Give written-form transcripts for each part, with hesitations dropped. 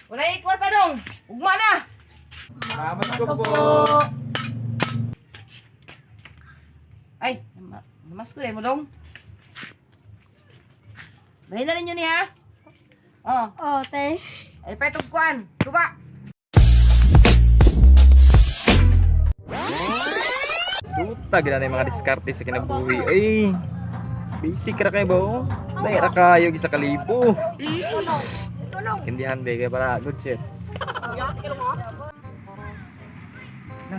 Wala yung kwarta dong. Ugma na. Salamat ko po. Ay, namasko mo dong. Bahin na ninyo niya. Oh, Oh, te. ay petog kuan. Tuba. Duta, gina na yung mga diskarte sa kinabuhi. Ay, basic ra kayo ba? Oh? Dahil ra kayo, isa kalibo. Kindihan, be, kaya para good shit. Na,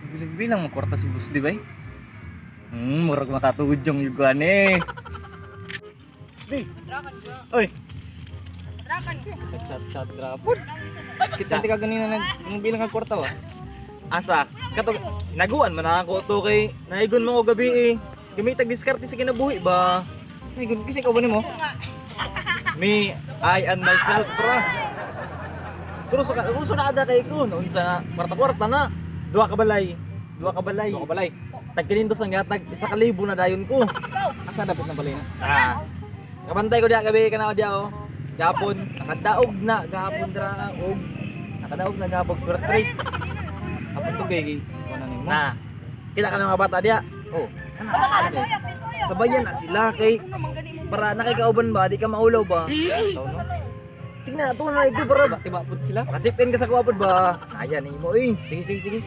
bilang-bilang mo kwarta si Boss, di ba? Eh? Murag makatudyong yung kuan eh. Di. Oy. Chat-chat grapon. Kita ka ganina nag bilang ang kwarta ba? Asa? Kato naguan man ako to kay naigon mo ko gabi eh. Gamitag diskarte sa kinabuhi ba? Naigon kasi ka ba nimo? Me, I and myself bra. Pero sa uso na ada kay ko unsa na kwarta-kwarta na. Duha ka balay. Duha ka balay. Duha ka balay. Tag kinindos ang yatag 1,000 na dayon ko. Asa dapat na balay na? Ah. Kabantay ko diya gabi kana diya oh. Gapon nakadaog na gapon dra og nakadaog na gapon surprise. Kapon to kay kuno nimo. Na. Kita ka ng mga bata diya. Oh. Kana. Sabayan na sila kay para na kay kauban ba di ka maulaw ba? Taw no. Sige na, ato na ito para ba? Tiba pud sila. Makachip in ka sa kuha pud ba? Ayan nimo eh. Sige sige sige.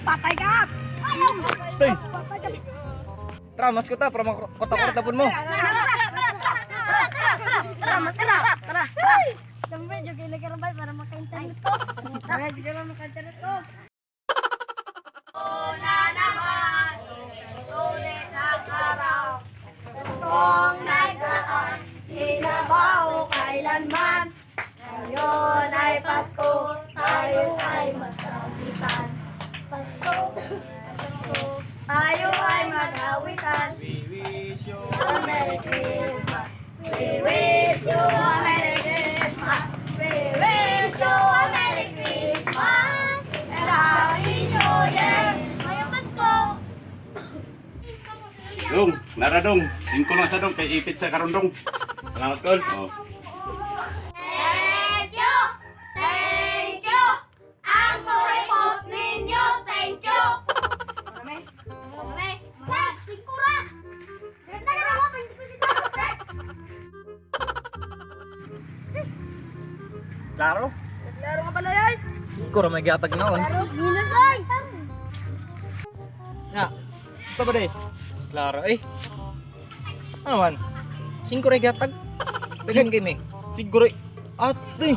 Patay ka. Stay. Tara, mas ko ta para makota-kota pud mo. Tara, mas tara. Tara. Siyempre, yung kinakarabay para maka-internet ko. Tara, di ka lang maka-internet ko. Una naman, ulit ang araw. Pusong nagdaan, di na ba o kailanman? Ngayon ay Pasko, tayo ay magkawitan. Pasko, Pasko, tayo ay magkawitan. We wish you A Merry Christmas. We wish you a Merry Christmas. We wish you a Merry Christmas and a Happy New Year. Ngayong Pasko. Dong, nara dong. Singko lang sa dong, kay ipit sa karon dong. Salamat kol. Oh. Thank you! Thank you! Ang kuripot ninyo, thank you! Marami? Marami? Wag! Singkura! Ganda ka na mo! 25 Klaro? Klaro nga pala yan. Siguro may gatag noon. Minus ay! Ya. Gusto ba de? Klaro eh. Ano man? Singko ray gatag. Dagan kay me. Siguro ate.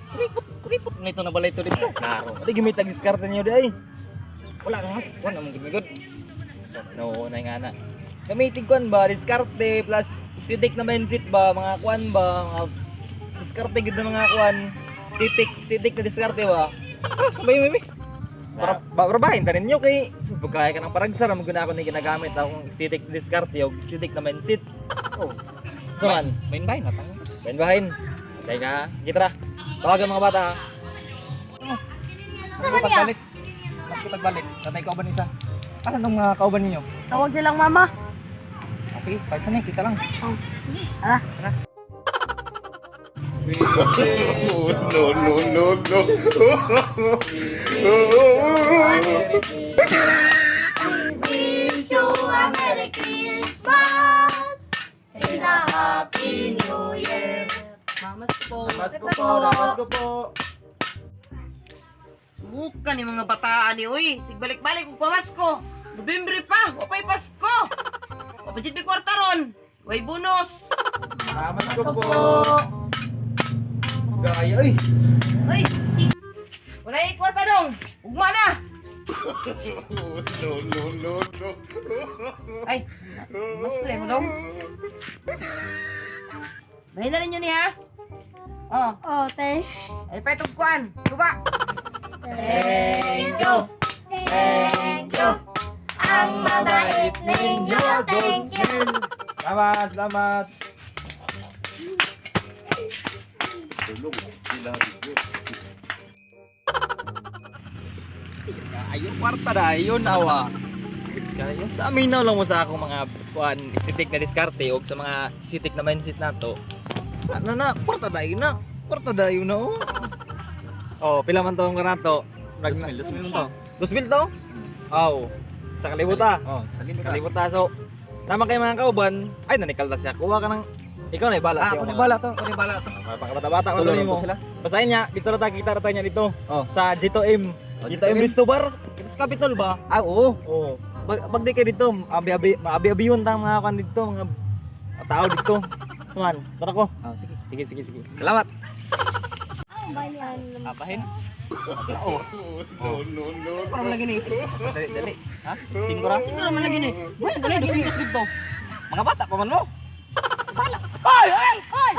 Kuripot, kuripot na ito na balay ito dito. Klaro. Di gamit ang diskarte niyo di ay. Wala na, wala namang gimigod. So, no, na nga na. Gamitin kuan ba diskarte plus aesthetic na mindset ba mga kuan ba mga diskarte gud na mga kuan aesthetic aesthetic na diskarte ba. Ah, sabay mo mi. Para para bahin tanin niyo kay so, pagkaya ka ng paragsara mo guna ako ni ginagamit akong aesthetic na diskarte o aesthetic na mindset. Oh. So man, Main bahin na tang. bahin bahin. Teka, gitra. Tawagan mga bata. Mas ko pagbalik. Mas ko pagbalik. Tatay kauban isa. Asan tong mga kauban ninyo? Tawag silang mama. Ah, sige, pagsan eh, kita lang. Tara. Tara. No, no, no, no. Wish you a Merry Christmas and a Happy New Year. Mamas po. Mas ko po, mas ko po. Muka ni mga bataan ni uy. Sigbalik-balik og pamasko. Nobyembre pa, wapay Pasko. Wapay jud kwarta ron. Way bonus. Mas ko po. Gaya eh. Uy! Wala yung kwarta dong. Ugma na. No, no, no, no. Ay, mas ko mo dong. Bahin na ninyo niya. Oh, Oh, te. ay petog kuan. Tuba. Thank you! Thank you! Ang mabait ninyo, thank you! Salamat, salamat. Tulong sila video. Sige, ayun kwarta da, ayun awa. Nice kayo. Sa aminaw lang mo sa akong mga kuan sitik na diskarte og sa mga sitik na mindset nato. Na na na, kwarta dayon na. Kwarta dayon na oh. Oh, pila man to ang kanato? 2,000, 2,000 to. 2,000 to? Aw. Sa kalibuta. Oh, sa libuta. Sa kalibuta so. Tama kay mga kauban, ay nanikal ta siya. Kuha ka ng ikaw na ibala Ah, siya. ako ni bala to, ako ni bala to. Mga pangkabata-bata ko Tulungan nimo. ko sila. Basahin niya, dito ra ta kita ra ta niya dito. Oh. Sa G2M. Oh, G2M G2M. Resto Bar, dito sa Capitol ba? Ah, oo. Oo. Pag di kayo dito, abi-abi, maabi-abiyon tang mga kan dito, mga tao dito. Man, tara ko. Oh, sige. Sige, sige, sige. Salamat. Apahin? Oo. No, no, no. Parang lagi ni. Dali, dali. Ha? Singko ra? Sino naman lagi ni? Wala dali dito dito. Mga bata pa man mo. Ay! Ay!